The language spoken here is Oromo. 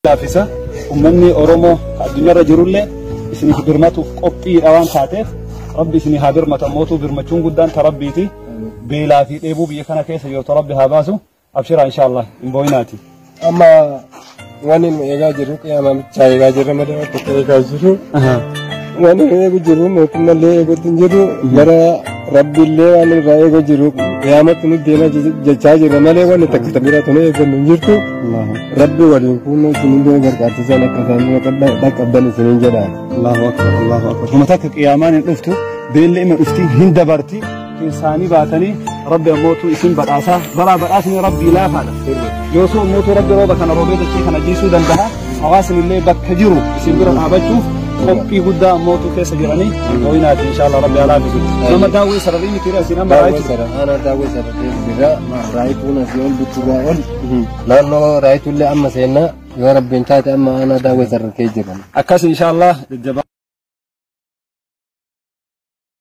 Laaffisa. Uummanni Oromoo addunyaarra jirullee isiniif birmatuuf qophiidha waan taateef Rabbi isinii haa birmatu. Ammootuu birmachuun guddaan ta Rabbiiti. Beelaa fi dheebuu biyya kana keessa jirtu Rabbi haa baasu. Abshiraa, inshaallah, hin boo'inaati. Amma wanni nu eegaa jirru qiyaamaa bichaa eegaa jirra malee waan tokko eegaa jiru. Wanni nu eegu jiru mootummaallee eeguutti hin jiru, gara Rabbiillee waan irraa eegu jiru qiyaamatti nu deemaa jechaa jirra malee wanni takka biraatu nu eeggannu hin jirtu. Rabbi waliin kunnoo isinillee gargaarsisan akka isaan dhaqqabdan isiniin jedha. Allahu akbar, Allahu akbar. Kuma takka qiyaamaan hin dhuftu, beelli ima dhufti, hin dabarti. Keessaanii baatanii Rabbi ammootu isin badhaasaa. Baraa badhaasni Rabbii laafaadha. Yoosuu ammootu Rabbi rooba kana roobee dachee kana jiisuu danda'a. Hawaasni illee bakka jiru isin bira dhaabachuuf qophii guddaa ammootu keessa jiranii boo'inaati, inshallah Rabbi haa laafisu. Nama Daawwee Sararii miti isin amma Daawwee Raayitu. Sara, aanaa Daawwee Sara keessa jirra. Raayituun asii ol butturraa ol. Naannoo Raayituullee amma seennaa yoo Rabbiin taate amma aanaa Daawwee Sara keessa jirra. Akkas, inshallah, jajjabaa.